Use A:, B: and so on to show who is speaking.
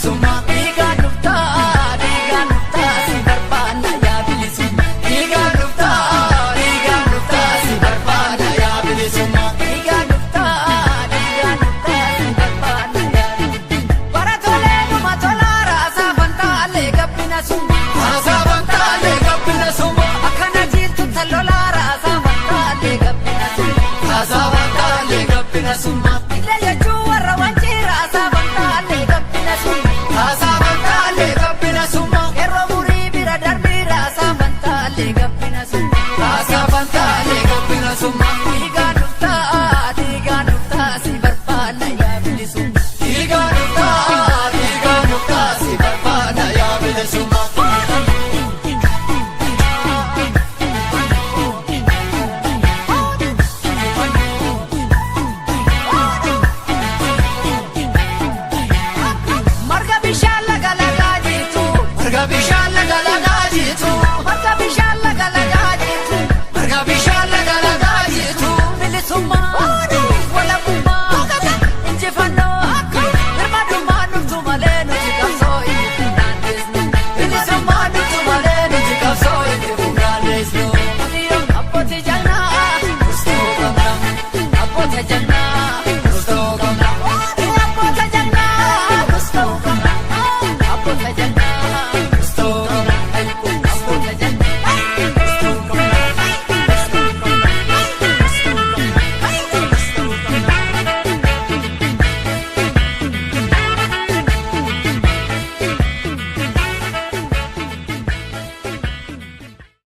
A: suma. Dhiigaan dhuftaa, dhiigaan dhuftaa, si barbaanna yaa bilisummaa. Dhiigaan dhuftaa, dhiigaan dhuftaa, si barbaanna yaa bilisummaa. Dhiigaan dhuftaa, dhiigaan dhuftaa, si barbaanna yaa bilisummaa. Bara tolee dhuma tolaa raasaa fantaalee gabbina suma. Raasaa fantaalee gabbina suma. Akkana jiiltu tallolaa raasaa fantaalee gabbina suma. Raasaa fantaalee gabbina suma.